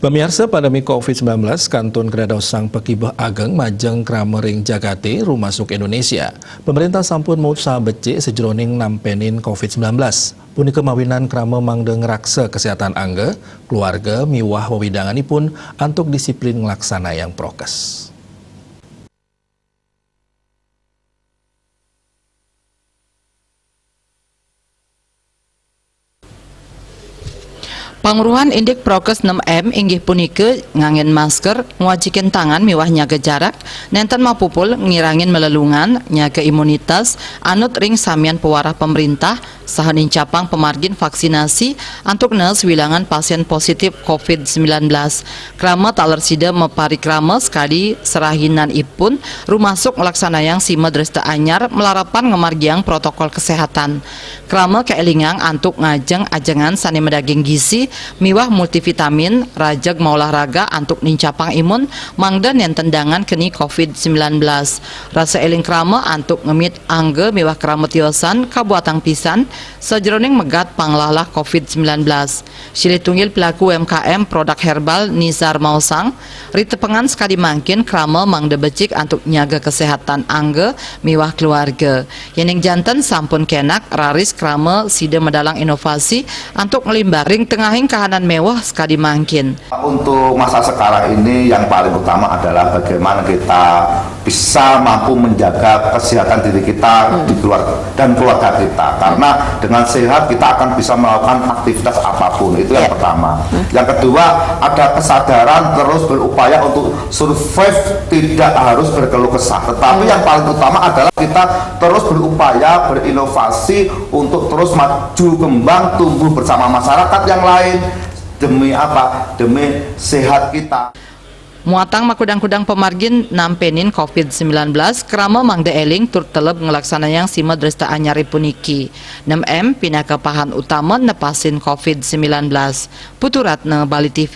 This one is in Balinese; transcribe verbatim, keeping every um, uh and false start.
Pamiarsa, pandemi covid sembilan belas kantun kadadosang pakibeh ageng majeng krama ring jagate, rumasuk Indonesia. Pemerintah sampun mautsaha becik sajroning nampenin covid sembilan belas. Punika mawinan krama mangda ngraksa kesehatan angga, keluarga, miwah wewidanganipun antuk disiplin nglaksanayang prokes. Pangweruhan indik prokes enam M inggih punika nganggen masker, ngwajikin tangan miwah nyaga jarak, nenten mapupul, ngirangin malelungan, nyaga imunitas, anut ring samian pawarah pemerintah, saha nincapang pamargin vaksinasi antuk nees wilangan pasien positif covid sembilan belas. Krama taler sida maparikrama sakadi serahinanipun, rumasuk nglaksanayang sima dresta anyar malarapan ngamargiang protokol kesehatan. Krama kaelingang antuk ngajeng ajengan sane madaging gizi miwah multivitamin, rajeg maolahraga antuk nincapang imun, mangda nenten dangan keni covid sembilan belas. Rasa eling krama antuk ngemit angga miwah krama tiosan kabuatang pisan sajroning megat panglahlah covid sembilan belas. Silih tunggil pelaku U M K M produk herbal Nizar maosang, ritepengan sakadi mangkin krama mangda becik antuk nyaga kesehatan angga miwah keluarga. Yening janten sampun kenak, raris krama sida medalang inovasi antuk nglimbak ring tengahing kahanan meweh sakadi mangkin. Untuk masa sekarang ini, yang paling utama adalah bagaimana kita bisa mampu menjaga kesehatan diri kita di keluar dan keluarga kita. Karena dengan sehat kita akan bisa melakukan aktivitas apapun. Itu yang Ya. pertama. Yang kedua, ada kesadaran terus berupaya untuk survive, tidak harus berkeluh kesah. Tetapi yang paling utama adalah kita terus berupaya berinovasi untuk terus maju kembang, tumbuh bersama masyarakat yang lain. Demi apa? Demi sehat kita. Muatang makudang-kudang pamargin nampenin covid sembilan belas, krama mangda eling tur teleb nglaksanayang sima dresta anyaripun niki. Enam M pinaka pahan utama nepasin covid sembilan belas. Putu Ratna, Bali T V.